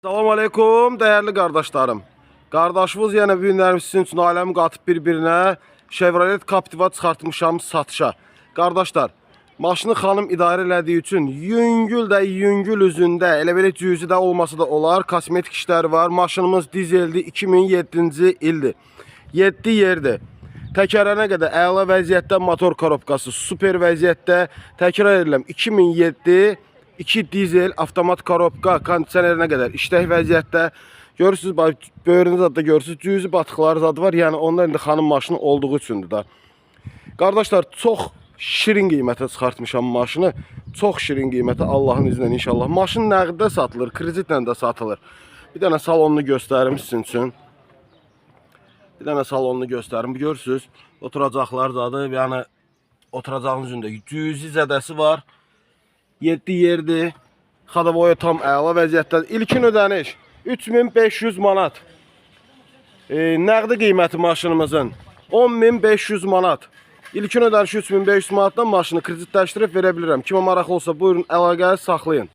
Salam aleykum dəyərli qardaşlarım. Qardaşımız yenə bu günlərimiz sizin üçün aləmi qatıb bir-birinə Chevrolet Captiva çıxartmışam satışa. Qardaşlar, maşını xanım idarə elədiyi üçün yüngül də yüngül üzündə, elə belə cüzi də olmasa da olar, kosmetik işləri var. Maşınımız dizeldir, 2007-ci ildir. 7 yerdir. Təkərənə qədər əla vəziyyətdə, motor korobkası super vəziyyətdə. Təkrar edirəm, 2007 2 dizel avtomat korobka kondisionerinə qədər işlək vəziyyətdə. Görürsüz, bax böyrünüz adda görürsüz, cüzi batıqları zadı var. Yəni onlar indi xanım maşını olduğu üçündür da. Qardaşlar, çox şirin qiymətə çıxartmışam maşını. Çox şirin qiymətə Allahın izni ilə inşallah. Maşın nəqddə satılır, kreditlə də satılır. Bir dənə salonunu göstərim sizin üçün. Bir dənə salonunu göstərim. Görürsüz, oturacaqlar zadı, yəni oturacağın üzündə cüzi zədəsi var. 7 yerdir. Xadavoya tam əla vəziyyətdədir. İlkin ödəniş 3500 manat. Nəqdi qiyməti maşınımızın 10.500 manat. İlkin ödənişi 3500 manatdan maşını kreditləşdirib verə bilirəm. Kimə maraqlı olsa buyurun əlaqə saxlayın.